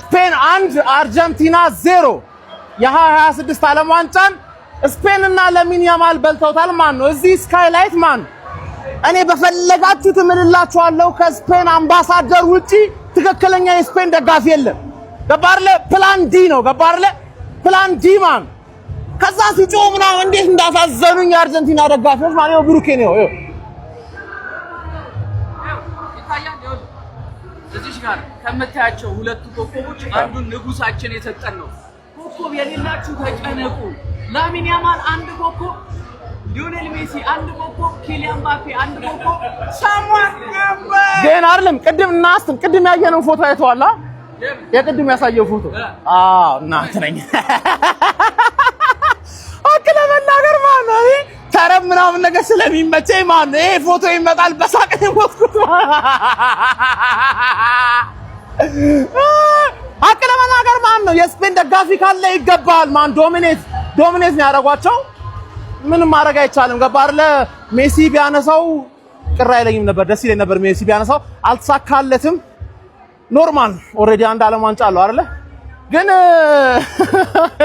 ስፔን 1፣ አርጀንቲና 0። የ2026 ዓለም ዋንጫን ስፔን እና ለሚን ያማል በልተውታል። ማን ነው እዚህ ስካይላይት ማን እኔ በፈለጋችሁት እምልላችኋለሁ፣ ከስፔን አምባሳደር ውጪ ትክክለኛ የስፔን ደጋፊ የለም። ገባህ አይደለ? Plan D ነው። ገባህ አይደለ? Plan D ማን ከዛ ሲጮህ ምናምን እንዴት እንዳሳዘኑኝ የአርጀንቲና ደጋፊዎች ማለት ነው። ብሩኬ ነው። ይታያል። ይኸውልህ እዚሽ ጋር ከምታያቸው ሁለቱ ኮከቦች አንዱን ንጉሳችን የሰጠን ነው። ኮከብ የሌላችሁ ተጨነቁ። ላሚን ያማል አንድ ኮከብ፣ ሊዮኔል ሜሲ አንድ ኮከብ፣ ኪሊያን ምባፔ አንድ ኮከብ። Someone ነበር። ግን አይደለም፣ ቅድም እና አስትን ቅድም ያየነው ፎቶ አይተዋል? የቅድም ያሳየው ፎቶ። አዎ፣ እናንተ ነኝ። ሀቅ ለመናገር ማለት ነው፣ እኔ ተረብ ምናምን ነገር ስለሚመቸኝ ማለት ነው ይሄ ፎቶ ይመጣል በሳቅ ነው የሞትኩት። ሀቅ ለመናገር ማለት ነው የስፔን ደጋፊ ካለ ይገባል። ማን dominate ነው ያደረጓቸው። ምንም ማድረግ አይቻልም። ገባህ አይደለ? ሜሲ ቢያነሳው ቅር አይለኝም ነበር፣ ደስ ይለኝ ነበር ሜሲ ቢያነሳው። አልተሳካለትም። Normal፣ already አንድ ዓለም ዋንጫ አለው አይደለ? ግን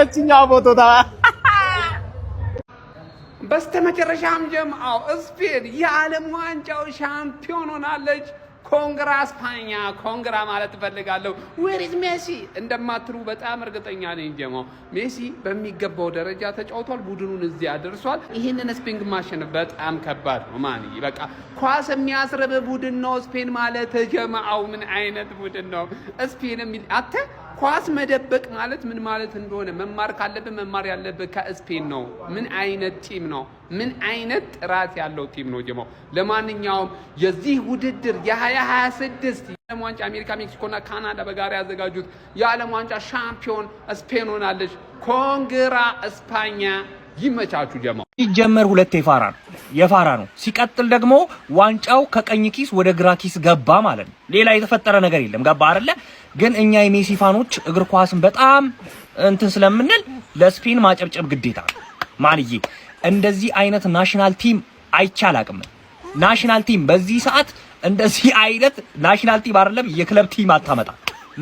እቺኛው ፎቶ በስተመጨረሻም ጀምአው ስፔን የዓለም ዋንጫው ሻምፒዮን ሆናለች። Congra España፣ congra ማለት እፈልጋለሁ። Where is ሜሲ እንደማትሉ በጣም እርግጠኛ ነኝ። ጀማው ሜሲ በሚገባው ደረጃ ተጫውቷል። ቡድኑን እዚህ አድርሷል። ይህንን ስፔን ግን ማሸነፍ በጣም ከባድ ነው። ማን በቃ ኳስ የሚያስርብ ቡድን ነው ስፔን ማለት። ጀማው ምን አይነት ቡድን ነው ስፔን የሚል፣ አተ ኳስ መደበቅ ማለት ምን ማለት እንደሆነ መማር ካለብህ መማር ያለብህ ከስፔን ነው። ምን አይነት team ነው? ምን አይነት ጥራት ያለው team ነው ጀማው። ለማንኛውም የዚህ ውድድር የ2026 የዓለም ዋንጫ አሜሪካ፣ ሜክሲኮና ካናዳ በጋራ ያዘጋጁት የዓለም ዋንጫ ሻምፒዮን ስፔን ሆናለች። Congra España፣ ይመቻችሁ ጀማው። ሲጀመር ሁለት የፋራ ነው፣ የፋራ ነው። ሲቀጥል ደግሞ ዋንጫው ከቀኝ ኪስ ወደ ግራ ኪስ ገባ ማለት ነው። ሌላ የተፈጠረ ነገር የለም። ገባ አይደለ? ግን እኛ የሜሲ fan ኦች እግር ኳስን በጣም እንትን ስለምንል ለስፔን ማጨብጨብ ግዴታ ነው። ማንዬ እንደዚህ አይነት national team አይቻል አቅም national team በዚህ ሰዓት እንደዚህ አይነት national team አይደለም የክለብ team አታመጣ።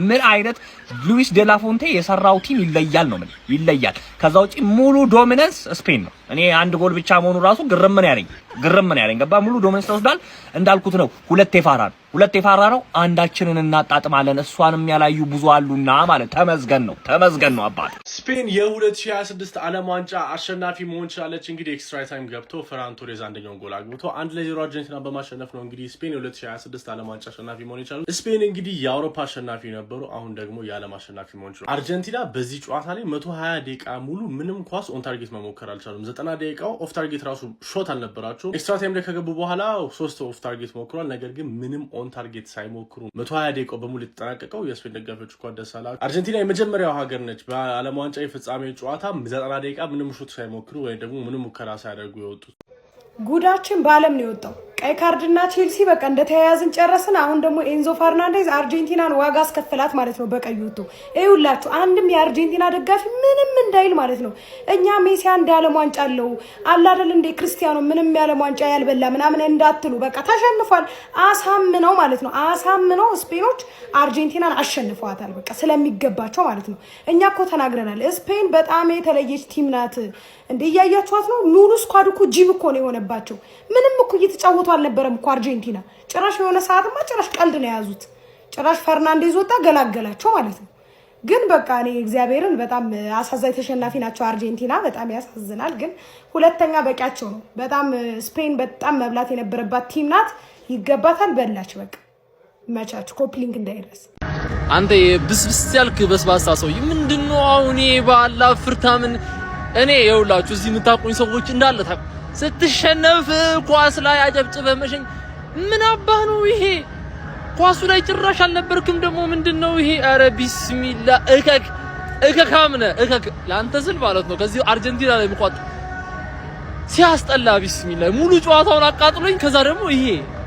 ምን አይነት ሉዊስ ዴላፎንቴ የሰራው team ይለያል ነው፣ ምን ይለያል። ከዛ ውጪ ሙሉ dominance ስፔን ነው። እኔ አንድ ጎል ብቻ መሆኑ ራሱ ግርም ነው ያለኝ፣ ግርም ነው ያለኝ። ገባ፣ ሙሉ dominance ተወስዷል። እንዳልኩት ነው፣ ሁለት የፋራ ነው፣ ሁለት የፋራ ነው። አንዳችንን እናጣጥማለን። እሷንም ያላዩ ብዙ አሉና ማለት ተመዝገን ነው፣ ተመዝገን ነው አባት። ስፔን የ2026 ዓለም ዋንጫ አሸናፊ መሆን ችላለች። እንግዲህ extra time ገብቶ ፈራን ቶሬዝ አንደኛውን ጎል አግብቶ 1-0 አርጀንቲና በማሸነፍ ነው እንግዲህ ስፔን የ2026 ዓለም ዋንጫ አሸናፊ መሆን የቻሉት። ስፔን እንግዲህ የአውሮፓ አሸናፊ ነበሩ። አሁን ደግሞ የዓለም አሸናፊ መሆን ችሏል። አርጀንቲና በዚህ ጨዋታ ላይ 120 ደቂቃ ሙሉ ምንም ኳስ on target መሞከር አልቻሉም። 90 ደቂቃው off target ራሱ shot አልነበራቸውም። Extra time ላይ ከገቡ በኋላ ሶስት off target ሞክሯል። ነገር ግን ምንም on target ሳይሞክሩ 120 ደቂቃው በሙሉ የተጠናቀቀው። የስፔን ደጋፊዎች እንኳን ደስ አላችሁ። አርጀንቲና የመጀመሪያው ሀገር ነች በዓለም ዋንጫ የፍጻሜ ጨዋታ 90 ደቂቃ ምንም shoot ሳይሞክሩ ወይም ደግሞ ምንም ሙከራ ሳያደርጉ የወጡት። ጉዳችን በዓለም ነው የወጣው። ቀይ ካርድና ቼልሲ በቃ እንደተያያዝን ጨረስን። አሁን ደግሞ ኤንዞ ፈርናንዴዝ አርጀንቲናን ዋጋ አስከፈላት ማለት ነው በቀይ ወጥቶ። ይኸውላችሁ አንድም የአርጀንቲና ደጋፊ ምንም እንዳይል ማለት ነው። እኛ ሜሲ አንድ የዓለም ዋንጫ አለው አለ አይደል እንደ ክርስቲያኖ ምንም የዓለም ዋንጫ ያልበላ ምናምን እንዳትሉ። በቃ ተሸንፏል። አሳምነው ማለት ነው፣ አሳምነው ስፔኖች አርጀንቲናን አሸንፈዋታል። በቃ ስለሚገባቸው ማለት ነው። እኛ እኮ ተናግረናል። ስፔን በጣም የተለየች team ናት። እንደ እያያችኋት ነው። ሙሉ squad እኮ ጅብ እኮ ነው የሆነባቸው። ምንም እኮ እየተጫወቱ አልነበረም እኮ አርጀንቲና። ጭራሽ የሆነ ሰዓትማ ጭራሽ ቀልድ ነው የያዙት። ጭራሽ ፈርናንዴዝ ወጣ ገላገላቸው ማለት ነው። ግን በቃ እኔ እግዚአብሔርን በጣም አሳዛኝ ተሸናፊ ናቸው አርጀንቲና። በጣም ያሳዝናል። ግን ሁለተኛ በቂያቸው ነው። በጣም ስፔን በጣም መብላት የነበረባት team ናት። ይገባታል። በላች። በቃ መቻች። Copy link እንዳይረስ። አንተ ብስብስ ያልክ በስባሳ ሰውዬ ምንድነው አሁን ይሄ? ባላ ፍርታምን እኔ የውላችሁ እዚህ የምታውቁኝ ሰዎች እንዳለ ስትሸነፍ ኳስ ላይ አጨብጭበ መሸኝ ምን አባህ ነው ይሄ? ኳሱ ላይ ጭራሽ አልነበርክም። ደግሞ ምንድነው ይሄ? አረ ቢስሚላ፣ እከክ እከካም ነህ፣ እከክ ለአንተ ስል ማለት ነው። ከዚህ አርጀንቲና ላይ ምቋጥ ሲያስጠላ፣ ቢስሚላ ሙሉ ጨዋታውን አቃጥሎኝ፣ ከዛ ደግሞ ይሄ፣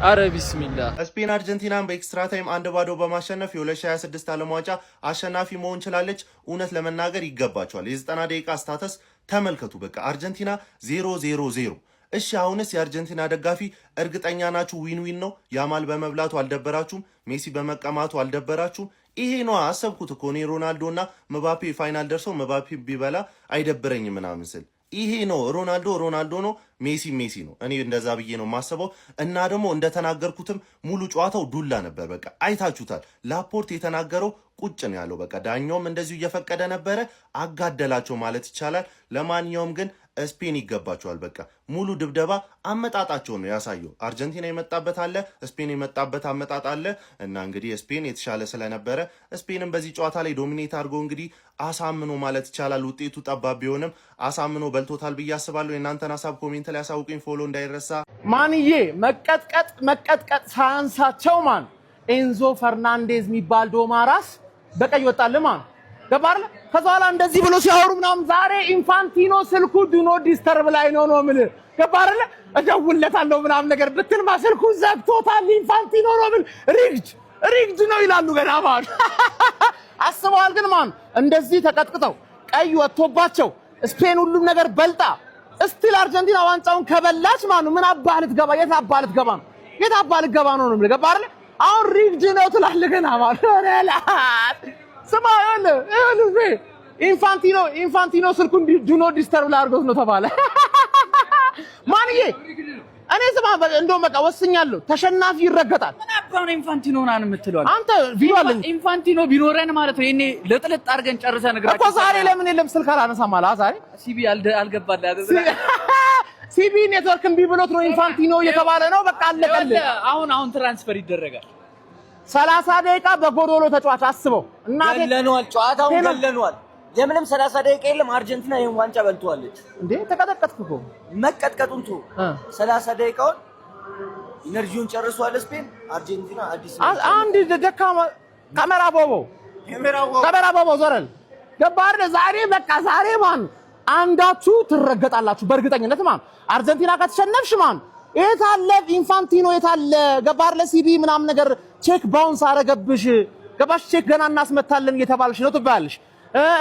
አረ ቢስሚላ። ስፔን አርጀንቲናን በ extra time 1-0 በማሸነፍ የ2026 ዓለም ዋንጫ አሸናፊ መሆን ችላለች። እውነት ለመናገር ይገባቸዋል። የ90 ደቂቃ status ተመልከቱ። በቃ አርጀንቲና 0-0-0። እሺ አሁንስ የአርጀንቲና ደጋፊ እርግጠኛ ናችሁ win win ነው? ያማል በመብላቱ አልደበራችሁም? ሜሲ በመቀማቱ አልደበራችሁም? ይሄ ነው አሰብኩት እኮ እኔ ሮናልዶ እና ምባፔ final ደርሰው ምባፔ ቢበላ አይደብረኝም ምናምን ስል ይሄ ነው። ሮናልዶ ሮናልዶ ነው፣ ሜሲ ሜሲ ነው። እኔ እንደዛ ብዬ ነው የማስበው። እና ደግሞ እንደተናገርኩትም ሙሉ ጨዋታው ዱላ ነበር። በቃ አይታችሁታል። ላፖርት የተናገረው ቁጭ ነው ያለው። በቃ ዳኛውም እንደዚሁ እየፈቀደ ነበረ፣ አጋደላቸው ማለት ይቻላል። ለማንኛውም ግን ስፔን ይገባቸዋል። በቃ ሙሉ ድብደባ አመጣጣቸውን ነው ያሳየው። አርጀንቲና የመጣበት አለ፣ ስፔን የመጣበት አመጣጥ አለ እና እንግዲህ ስፔን የተሻለ ስለነበረ ስፔንን በዚህ ጨዋታ ላይ dominate አድርጎ እንግዲህ አሳምኖ ማለት ይቻላል። ውጤቱ ጠባብ ቢሆንም አሳምኖ በልቶታል ብዬ አስባለሁ። የእናንተን ሀሳብ comment ላይ አሳውቁኝ። Follow እንዳይረሳ። ማንዬ መቀጥቀጥ መቀጥቀጥ ሳያንሳቸው ማን ኤንዞ ፈርናንዴዝ የሚባል ዶማ ራስ በቀይ ወጣል ማን ገባ አይደለ? ከዛ በኋላ እንደዚህ ብሎ ሲያወሩ ምናምን ዛሬ ኢንፋንቲኖ ስልኩ do not disturb ላይ ነው ነው የምልህ። ገባ አይደለ? እደውልለታለሁ ምናምን ነገር ብትልማ ስልኩ ዘግቶታል። ኢንፋንቲኖ ነው የምልህ። Rigged rigged ነው ይላሉ ገና ማን አስበዋል። ግን ማን እንደዚህ ተቀጥቅጠው ቀይ ወጥቶባቸው ስፔን ሁሉም ነገር በልጣ still አርጀንቲና ዋንጫውን ከበላች ማኑ ምን አባህ ልትገባ የት አባህ ልትገባ ነው? የት አባህ ልትገባ ነው ነው የምልህ። ገባ አይደለ? አሁን rigged ነው ትላለህ ገና ማለት ስማ፣ ይኸውልህ ይኸውልህ ኢንፋንቲኖ ኢንፋንቲኖ ስልኩን do not disturb ላይ አድርጎት ነው ተባለ። ማንዬ እኔ ስማ፣ እንደውም በቃ ወስኛለሁ፣ ተሸናፊ ይረገጣል። ምን አባው ነው ኢንፋንቲኖ ምናምን የምትለው? አንተ ቪዲዮ አለኝ። ኢንፋንቲኖ ቢኖረን ማለት ነው ይሄኔ ለጥልጥ አድርገን ጨርሰን እግራችን እኮ ዛሬ ለምን የለም ስልክ አላነሳም አለ። ዛሬ CBE አልገባልህ አይደል? CBE network እምቢ ብሎት ነው ኢንፋንቲኖ እየተባለ ነው። በቃ አለቀልህ። አሁን አሁን transfer ይደረጋል። 30 ደቂቃ በጎዶሎ ተጫዋች አስበው እናቴ። ገለኗል፣ ጨዋታውን ገለኗል። የምንም 30 ደቂቃ የለም። አርጀንቲና ይህን ዋንጫ በልተዋለች። እንዴ ተቀጠቀጥክ እኮ። መቀጥቀጡን ቶ 30 ደቂቃውን energy ውን ጨርሷል። ስፔን አርጀንቲና አዲስ አንድ ደካማ ካሜራ ቦቦ ካሜራ ቦቦ ዞረል ገባ አይደል? ዛሬ በቃ ዛሬ ማን አንዳችሁ ትረገጣላችሁ በእርግጠኝነት። ማን አርጀንቲና ከተሸነፍሽ ማን የታለ ኢንፋንቲኖ የታለ ገባ አይደል? CBE ምናምን ነገር ቼክ bounce አረገብሽ ገባሽ? ቼክ ገና እናስመታለን እየተባልሽ ነው ትባያለሽ።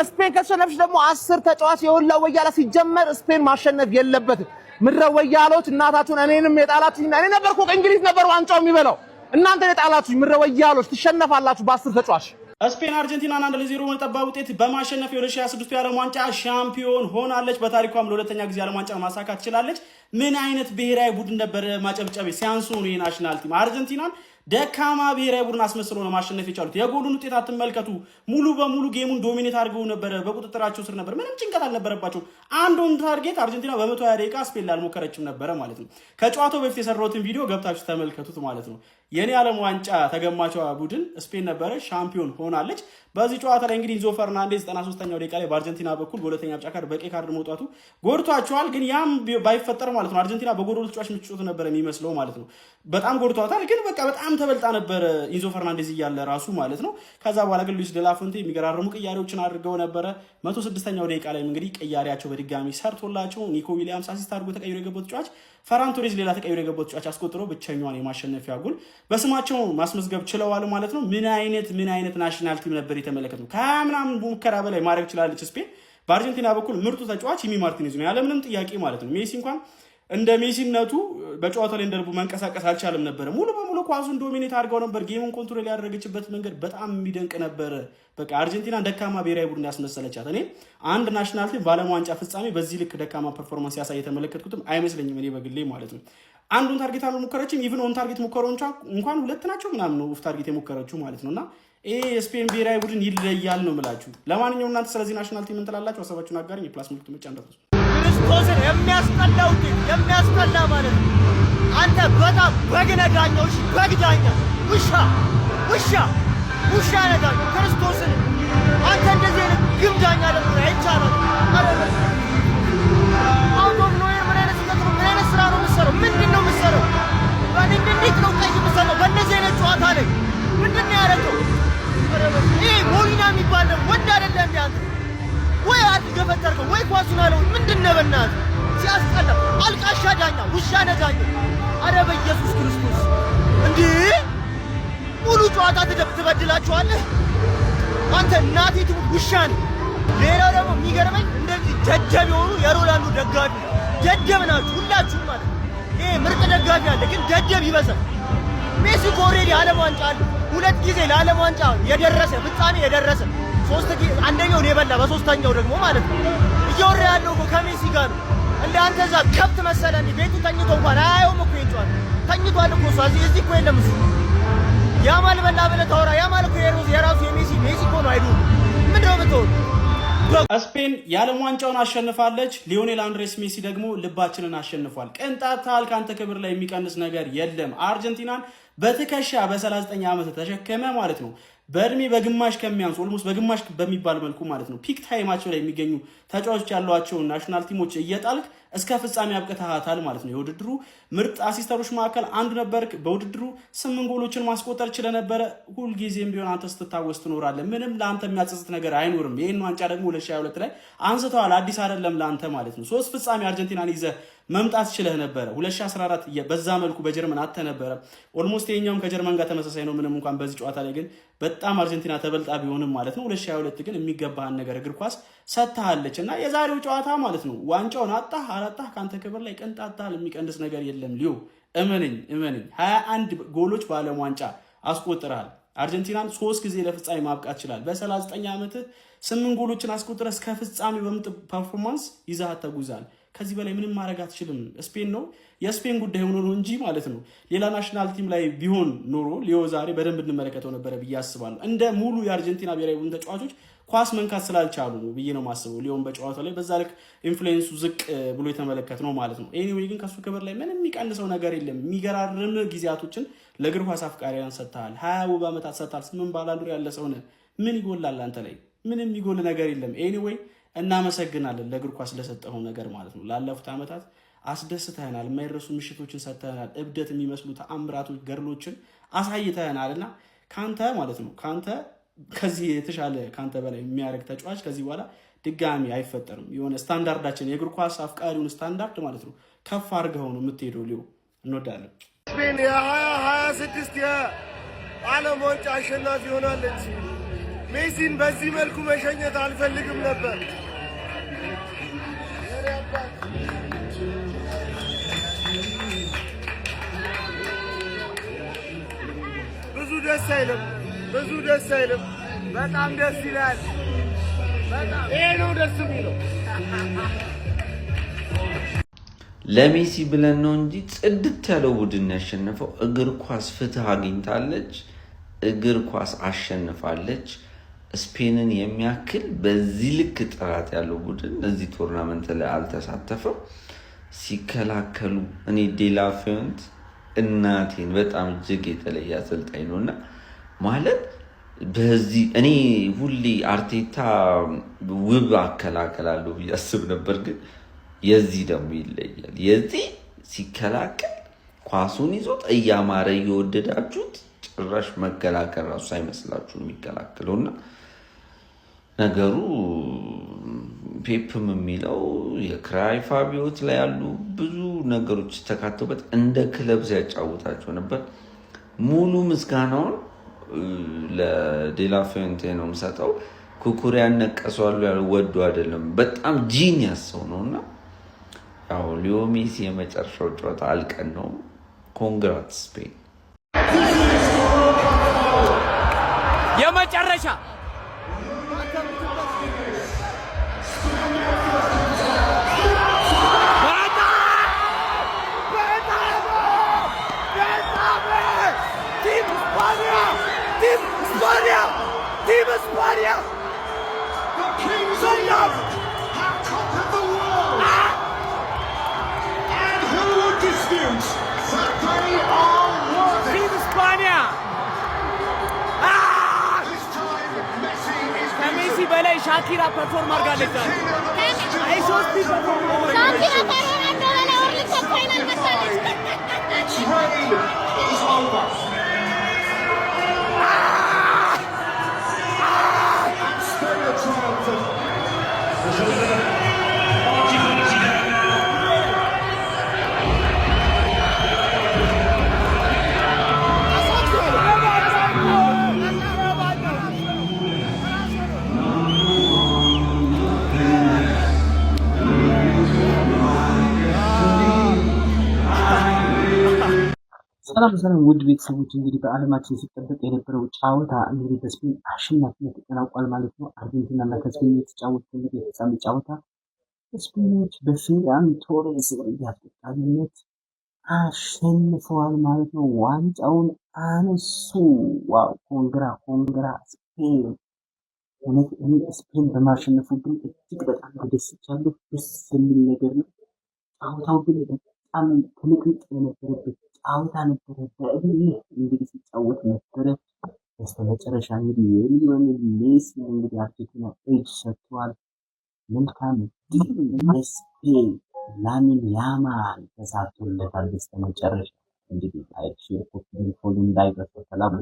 ስፔን ከተሸነፍሽ ደግሞ 10 ተጫዋች የወላ ወያላ። ሲጀመር ስፔን ማሸነፍ የለበትም። ምድረ ወያሎች እናታችሁን እኔንም የጣላችሁኝ እኔ ነበርኩ። እንግሊዝ ነበር ዋንጫው የሚበላው እናንተን የጣላችሁኝ ምድረ ወያሎች ትሸነፋላችሁ በ10 ተጫዋች። ስፔን አርጀንቲናን 1-0 ጠባብ ውጤት በማሸነፍ የ2026 የዓለም ዋንጫ ሻምፒዮን ሆናለች። በታሪኳም ለሁለተኛ ጊዜ የዓለም ዋንጫ ማሳካት ችላለች። ምን አይነት ብሔራዊ ቡድን ነበረ! ማጨብጨብ ሲያንሱ ነው የ national team። አርጀንቲናን ደካማ ብሔራዊ ቡድን አስመስሎ ነው ማሸነፍ የቻሉት። የጎሉን ውጤት አትመልከቱ። ሙሉ በሙሉ game ኡን dominate አድርገው ነበረ፣ በቁጥጥራቸው ስር ነበር። ምንም ጭንቀት አልነበረባቸው። አንድ on target አርጀንቲና በ120 ደቂቃ ስፔን ላይ አልሞከረችም ነበረ ማለት ነው። ከጨዋታው በፊት የሰራሁትን ቪዲዮ ገብታችሁ ተመልከቱት ማለት ነው። የኔ ዓለም ዋንጫ ተገማቿ ቡድን ስፔን ነበረ፣ ሻምፒዮን ሆናለች። በዚህ ጨዋታ ላይ እንግዲህ ኢንዞ ፈርናንዴዝ 93ኛው ደቂቃ ላይ በአርጀንቲና በኩል በሁለተኛ ቢጫ ካርድ በቀይ ካርድ መውጣቱ ጎድቷቸዋል። ግን ያም ባይፈጠር ማለት ነው አርጀንቲና በጎዶሎ ተጫዋች ምትጫወት ነበር የሚመስለው ማለት ነው። በጣም ጎድቷታል። ግን በቃ በጣም ተበልጣ ነበረ ኢንዞ ፈርናንዴዝ እያለ ራሱ ማለት ነው። ከዛ በኋላ ግን ሉዊስ ደላፎንቴ የሚገራርሙ ቅያሬዎችን አድርገው ነበረ። 106ኛው ደቂቃ ላይ እንግዲህ ቅያሬያቸው በድጋሚ ሰርቶላቸው ኒኮ ዊሊያምስ assist አድርጎ ተቀይሮ የገባው ተጫዋች ፈራን ቶሬዝ ሌላ ተቀይሮ የገባው ተጫዋች አስቆጥሮ ብቸኛዋን የማሸነፊያ ጎል በስማቸው ማስመዝገብ ችለዋል ማለት ነው። ምን አይነት national team ነበር የተመለከትነው። ከሀያ ምናምን ሙከራ በላይ ማድረግ ችላለች ስፔን። በአርጀንቲና በኩል ምርጡ ተጫዋች ኢሚ ማርቲኔዝ ነው ያለምንም ጥያቄ ማለት ነው። ሜሲ እንኳን እንደ ሜሲነቱ በጨዋታው ላይ እንደልቡ መንቀሳቀስ አልቻለም ነበረ። ሙሉ በሙሉ ኳሱን dominate አድርገው ነበር። Game ኡን control ያደረገችበት መንገድ በጣም የሚደንቅ ነበረ። በቃ አርጀንቲና ደካማ ብሔራዊ ቡድን ያስመሰለቻት። እኔ አንድ national team በዓለም ዋንጫ ፍጻሜ በዚህ ልክ ደካማ performance ያሳየ የተመለከትኩትም አይመስለኝም እኔ በግሌ ማለት ነው። አንድ on target አልሞከረችም። Even on target ሙከራዎቿ እንኳን ሁለት ናቸው ምናምን ነው off target የሞከረችው ማለት ነው። እና ይሄ የስፔን ብሔራዊ ቡድን ይለያል ነው የምላችሁ። ለማንኛውም እናንተ ስለዚህ national team ምን ትላላችሁ? ሀሳባችሁን አጋሩኝ። የ plus ምልክቱ መጫን እንዳትረሱ። ክርስቶስን የሚያስጠላ ውጤት የሚያስጠላ ማለት ነው። አንተ በጣም በግ ነህ ዳኛው፣ እሺ በግ ዳኛ፣ ውሻ ውሻ ውሻ ነህ ዳኛው። ክርስቶስን አንተ እንደዚህ አይነት ግም ዳኛ ደግሞ አይቻልም። Out of nowhere ምን አይነት ስህተት ነው? ምን አይነት ስራ ነው የምትሰራው? ምንድን ነው የምትሰራው? እንዴት ነው ቀይ የምትሰራው? በእነዚህ አይነት ጨዋታ ላይ ምንድን ነው ያደረገው? ይሄ ሞሊና የሚባል ደግሞ ወንድ አይደለም እንዴ አንተ? ወይ አትገፈተርከው ወይ ኳሱን አለው። ምንድን ነው በእናትህ ሲያስጠላ! አልቃሻ ዳኛ፣ ውሻ ነህ ዳኛ። አረ በኢየሱስ ክርስቶስ እንዴ! ሙሉ ጨዋታ ትበድላቸዋለህ። አንተ እናቴ ትሙት ውሻ ነህ። ሌላው ደግሞ የሚገርመኝ እንደዚህ ደደብ የሆኑ የሮናልዶ ደጋፊ ደደብ ናችሁ ሁላችሁም ማለት ነው። ይሄ ምርጥ ደጋፊ አለ፣ ግን ደደብ ይበዛል። ሜሲ እኮ already ዓለም ዋንጫ አለ። ሁለት ጊዜ ለዓለም ዋንጫ የደረሰ፣ ፍጻሜ የደረሰ፣ ሶስት ጊዜ አንደኛውን የበላ፣ በሶስተኛው ደግሞ ማለት ነው። እያወራ ያለው እኮ ከሜሲ ጋር ነው። እንደ አንተ እዛ ከብት መሰለህ እንዴ? ቤቱ ተኝቶ እንኳን አያየውም እኮ ይሄን ጨዋታ። ተኝቷል እኮ እሱ፣ እዚህ እኮ የለም እሱ። ያማል በላ ብለህ ታወራ። ያማል እኮ የራሱ የሜሲ ሜሲ እኮ ነው አይዱ። ምንድን ነው የምትሆን? ስፔን የዓለም ዋንጫውን አሸንፋለች። ሊዮኔል አንድሬስ ሜሲ ደግሞ ልባችንን አሸንፏል። ቅንጣት ታህል ከአንተ ክብር ላይ የሚቀንስ ነገር የለም። አርጀንቲናን በትከሻ በ39 ዓመት ተሸከመ ማለት ነው። በእድሜ በግማሽ ከሚያንሱ፣ almost በግማሽ በሚባል መልኩ ማለት ነው፣ peak time ኣቸው ላይ የሚገኙ ተጫዋቾች ያሏቸውን national team ኦች እየጣልክ እስከ ፍጻሜ አብቅተሃታል ማለት ነው። የውድድሩ ምርጥ assister ኦች መካከል አንዱ ነበርክ። በውድድሩ 8 ጎሎችን ማስቆጠር ችለህ ነበረ። ሁልጊዜም ቢሆን አንተ ስትታወስ ትኖራለህ። ምንም ለአንተ የሚያጸጽት ነገር አይኖርም። ይህን ዋንጫ ደግሞ 2022 ላይ አንስተዋል። አዲስ አይደለም ለአንተ ማለት ነው። ሶስት ፍጻሜ አርጀንቲናን ይዘህ መምጣት ችለህ ነበረ። 2014 በዛ መልኩ በጀርመን አጥተህ ነበረ። Almost የኛውም ከጀርመን ጋር ተመሳሳይ ነው። ምንም እንኳን በዚህ ጨዋታ ላይ ግን በጣም አርጀንቲና ተበልጣ ቢሆንም ማለት ነው። 2022 ግን የሚገባህን ነገር እግር ኳስ ሰጥታለች እና የዛሬው ጨዋታ ማለት ነው፣ ዋንጫውን አጣህ አላጣህ ከአንተ ክብር ላይ ቅንጣት ታህል የሚቀንስ ነገር የለም። ሊዮ፣ እመነኝ እመነኝ። 21 ጎሎች በዓለም ዋንጫ አስቆጥረሃል። አርጀንቲናን ሶስት ጊዜ ለፍጻሜ ማብቃት ችሏል። በ39 ዓመትህ 8 ጎሎችን አስቆጥረህ እስከ ፍጻሜ በምጥ performance ይዘሃት ተጉዛል። ከዚህ በላይ ምንም ማድረግ አትችልም። ስፔን ነው፣ የስፔን ጉዳይ ሆኖ ነው እንጂ ማለት ነው። ሌላ national team ላይ ቢሆን ኖሮ ሊዮ ዛሬ በደንብ እንመለከተው ነበረ ብዬ አስባለሁ። እንደ ሙሉ የአርጀንቲና ብሔራዊ ቡድን ተጫዋቾች ኳስ መንካት ስላልቻሉ ነው ብዬ ነው ማስበው። ሊዮን በጨዋታው ላይ በዛ ልክ influence ኡ ዝቅ ብሎ የተመለከት ነው ማለት ነው። Anyway ግን ከሱ ክብር ላይ ምንም የሚቀንሰው ነገር የለም። የሚገራርም ጊዜያቶችን ለእግር ኳስ አፍቃሪያን ሰጥተሃል። 20 ውብ ዓመታት ሰጥተሃል። 8 ባላንዶር ያለ ሰው ነህ። ምን ይጎላል አንተ ላይ? ምንም የሚጎል ነገር የለም። Anyway እናመሰግናለን ለእግር ኳስ ለሰጠኸው ነገር ማለት ነው። ላለፉት ዓመታት አስደስተህናል። የማይረሱ ምሽቶችን ሰጥተህናል። እብደት የሚመስሉ ተአምራቶች፣ ገድሎችን አሳይተህናል እና ከአንተ ማለት ነው፣ ከአንተ ከዚህ የተሻለ፣ ከአንተ በላይ የሚያደርግ ተጫዋች ከዚህ በኋላ ድጋሚ አይፈጠርም። የሆነ ስታንዳርዳችን፣ የእግር ኳስ አፍቃሪውን ስታንዳርድ ማለት ነው፣ ከፍ አድርገው ነው የምትሄደው። ሊዮ፣ እንወዳለን። ስፔን የ2026 የዓለም ዋንጫ አሸናፊ ሆናለች። ሜሲን በዚህ መልኩ መሸኘት አልፈልግም ነበር። የኔ አባት፣ ብዙ ደስ አይልም፣ ብዙ ደስ አይልም። በጣም ደስ ይላል። ይሄ ነው ደስ የሚለው። ለሜሲ ብለን ነው እንጂ ጽድት ያለው ቡድን ያሸነፈው። እግር ኳስ ፍትህ አግኝታለች። እግር ኳስ አሸንፋለች። ስፔንን የሚያክል በዚህ ልክ ጥራት ያለው ቡድን እዚህ tournament ላይ አልተሳተፈም። ሲከላከሉ እኔ ዴላፊንት እናቴን በጣም እጅግ የተለየ አሰልጣኝ ነው እና ማለት በዚህ እኔ ሁሌ አርቴታ ውብ አከላከላለሁ ብዬ አስብ ነበር፣ ግን የዚህ ደግሞ ይለያል። የዚህ ሲከላከል ኳሱን ይዞት እያማረ እየወደዳችሁት ጭራሽ መከላከል ራሱ ሳይመስላችሁ የሚከላከለው እና ነገሩ ፔፕም የሚለው የክራይፍ አብዮት ላይ ያሉ ብዙ ነገሮች ተካተውበት እንደ ክለብ ሲያጫውታቸው ነበር። ሙሉ ምስጋናውን ለዴላፊንቴ ነው የምሰጠው። ኩኩሪያን ነቀሷሉ ያሉ ወዱ አይደለም፣ በጣም genius ሰው ነው እና ያው ሊዮ ሜሲ የመጨረሻው ጨዋታ አልቀን ነው። Congrats ስፔን። የመጨረሻ Team Spania! Team Spania! The Kings of Love have conquered the world! And who would dispute that they are worthy? Team Spania! This time, Messi is ከሜሲ በላይ ሻኪራ perform አድርጋለች ዛሬ። አይ ሶስት perform ሻኪራ ከሮናልዶ በላይ World Cup final መታለች። Reign is over. And Spain are triumphant. ሰላም ሰላም ውድ ቤተሰቦች፣ እንግዲህ በዓለማችን ሲጠበቅ የነበረው ጨዋታ እንግዲህ በስፔን አሸናፊነት ተጠናቋል ማለት ነው። አርጀንቲና እና ከስፔን የተጫወቱት እንግዲህ የፍጻሜ ጨዋታ ስፔኖች በፌራን ቶሬስ አስቆጣሪነት አሸንፈዋል ማለት ነው። ዋንጫውን አነሱ። Wow! Congra, congra ስፔን። እውነት እኔ ስፔን በማሸነፉ ግን እጅግ በጣም ተደስቻለሁ። ደስ የሚል ነገር ነው። ጨዋታው ግን በጣም ትንቅንቅ የነበረበት ጨዋታ ነበረ። በእልህ እንግዲህ ሲጫወት ነበረ። በስተመጨረሻ እንግዲህ የሊዮኔል ሜሲ እንግዲህ አርጀንቲና እጅ ሰጥቷል። መልካም ድል ለስፔን። ላሚን ያማል ተሳክቶለታል። በስተመጨረሻ እንግዲህ like፣ share፣ copy፣ follow እንዳይረሳ። ሰላም።